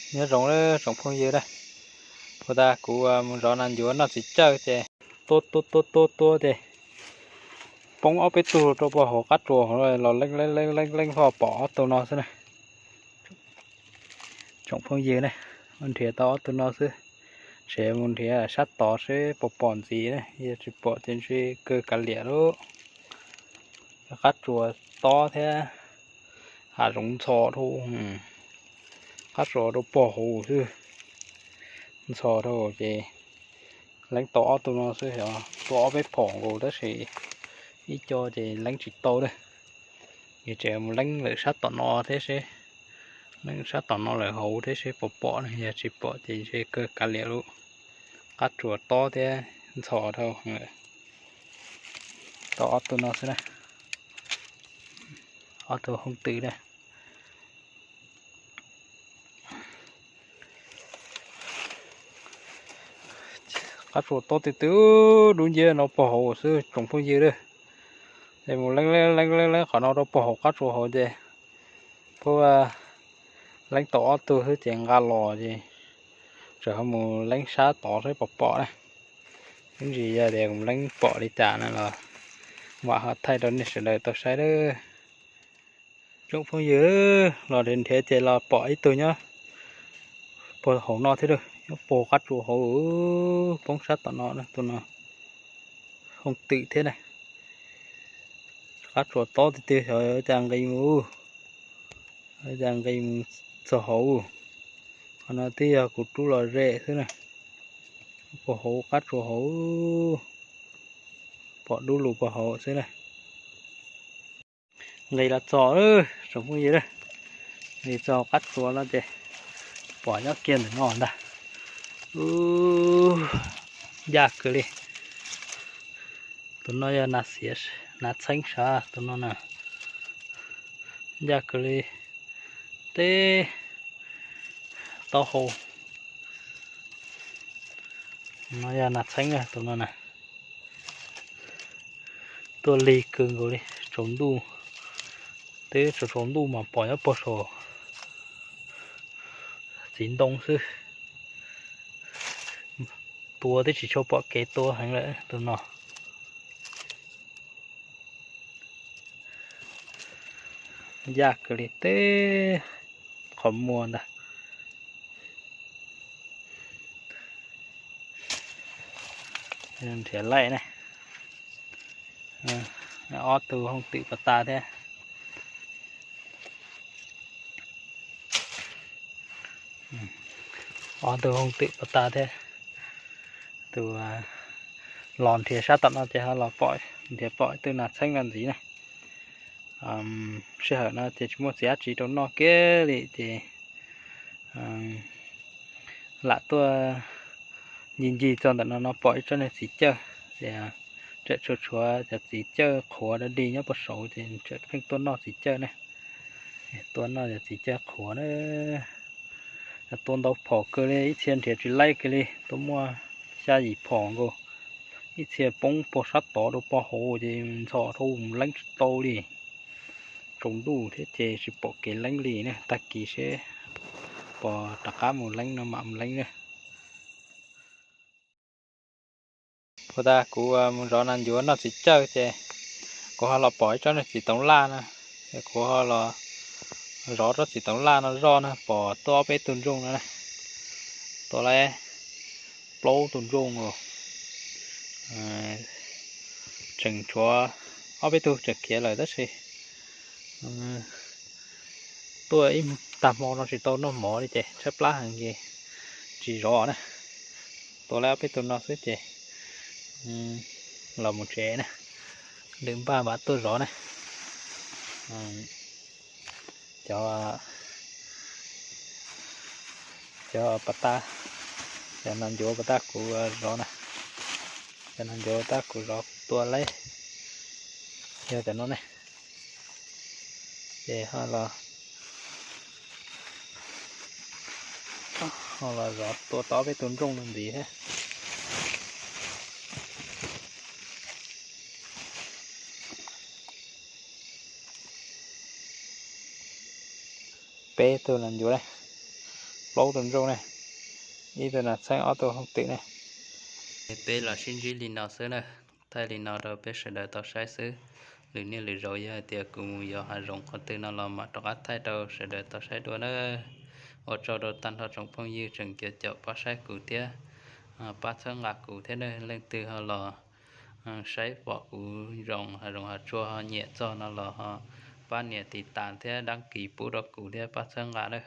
Nyob zoo tsoom phooj ywg na, puag ta kuv mus zov nas ncuav noj txiv cawj ces tua tua tua tua tua ces poob ob peb tug rau puag hauv qab tsuas hauv los leeb leeb leeb leeb leeb ho pom ob tug no xwb na. Tsoom phooj ywg na, mus nrhiav tau ob tug no xwb, tseem mus nrhiav sab tod seb puas pom ntxiv na, yog tsis pom ces ntshe kawg kav liam lawm. Qab tsuas tob thiab hav zoov ntxhov dhau, qab tsuas rau puag hauv xwb, ntxhov dhau ces leeb tau ob tug no xwb, xyov tua ob peb phom nkaus tab sis ib co ces leeb tsis tau lawm. Ces tseem mus leeb lawm sab tom no thiab seb, leeb sab tom no lawm hauv thiab seb puas pom na, yog tsis pom ces ntshe kawg kav liam lawm. Qab tsuas tob thiab ntxhov dhau. Tau ob tug no xwb na, ob tug hooj twm na. Qab tsuas tob twb twb dub nciab no puag hauv xwb tsoom phooj ywg lawm. Es mus leeb leeb leeb leeb qhov no rau puag hauv qab tsuas hauv ces puab leeb tau ob tug xwb ces nqa los ces tseem ho mus leeb sab tod seb puas pom na. Ib ntsis yog tias mus leeb pom li cas no los mam ho thaij rau nej sawv daws tau saib lawm. Tsoom phooj ywg, los nrhiav nrhiav ces los pom ib tug nyob puag hauv no thiab, nyob puag qab tsuas hauv, poob sab tom no, tus no hooj twm thiab na. Qab tsuas tob tiag tiag, xyov cas nqis mus, cas nqis mus txog hauv. Qhov no twb yog kuv rub los ze xwb na, puag hauv qab tsuas hauv, pom dub lug puag hauv xwb na. Nqis los txog, tsoom phooj ywg, nqis txog qab tsuas no ces pom nyob kiag ntawm no ntag. Ncaj kawg li. Tus no yog nas xiav, nas txheeb sav tus no na. Ncaj kawg li. Teb taub hau no yog nas txheeb tus no na. Tuaj lig kawg nkaus li, tsaus ntuj, twb tsaus tsaus ntuj mas pom nyob puag saum txiv ntoo xwb. Tua twb tsis tshua pom kev tua heev lawm tus no. Ncaj kawg li teb qhov muag ntag. Nrhiav laij ne, ob tug hooj twm pas tas thiab. Ob tug hooj twm pas tas thiab. Tus los nrhiav sab tom no ces ho los pom, nrhiav pom ib tug nas txheeb los ntxiv na. Sij hawm no ces tsis muaj txiv dab tsi rau noj kiag li ces lam tuaj ncig ncig txog ntawm no no pom ib tsob niag txiv cawj, ces tseem tshuav tshuav cov txiv cawj qhuav dog dig nyob puag saud ces tseem pheej tuaj noj txiv cawj ne. Tuaj noj cov txiv cawj qhuav na. Tua ntau phom kawg li, ib txhia nrhiav tsis laib kawg li, tua muaj xya yim phom nkaus. Ib txhia poob puag sab tod rau puag hauv ces ntxhov dhau mus leeb tsis tau li. Tsaus ntuj thiab ces tsis pom kev leeb li ne, tag kis seb puas rov qab mus leeb no mam mus leeb na. Puag ta kuv mus zov nas ncuav noj txiv cawj ces kuv ho los pom ib tsob niag txiv toov laj na, ces kuv ho los zov tsob txiv toov laj no zoj na, pom tuaj ob peb tug ntsooj no na, tua lawm plaub tug ntsooj os. Tseem tshuav ob peb tug tseem khiav lawm tab sis tuaj ib tag hmo no tsis tau noj mov li ces tshaib plab heev ces tsis zov na. Tua lawm ob peb tug no xwb ces los mus tsev na, lwm npaj mam tuaj zov na. Cov, cov pas tas, cov nas ncuav pas tas kuv zov na, cov nas ncuav pas tas kuv zov tua lawm, yog cov no ne. Ces ho los, ho los zov tua tau ob peb tug ntsooj no ntxiv thiab. Peb tug nas ncuav lawm. plaub tus ntsuj ne, ib tug nas txheeb ob tug hooj twm ne. Peb los sib ntsib li no xwb na, thaij li no rau peb sawv daws tau saib xwb. Lwm niaj lwm zaus yog hais tias kuv mus yos hav zoov qhov twg no los mam rov qab thaij rau sawv daws tau saib dua na. Ua tsaug rau tag nrho tsoom phooj ywg tseem caum caum pab saib kuv thiab pab txhawb nqa kuv thiab na. Leej twg ho los saib pom kuv zoo hav zoov hav tsuag ho nyiam txog no los ho pab nias tiv tas thiab dab kis pub rau kuv thiab pab txhawb nqa na.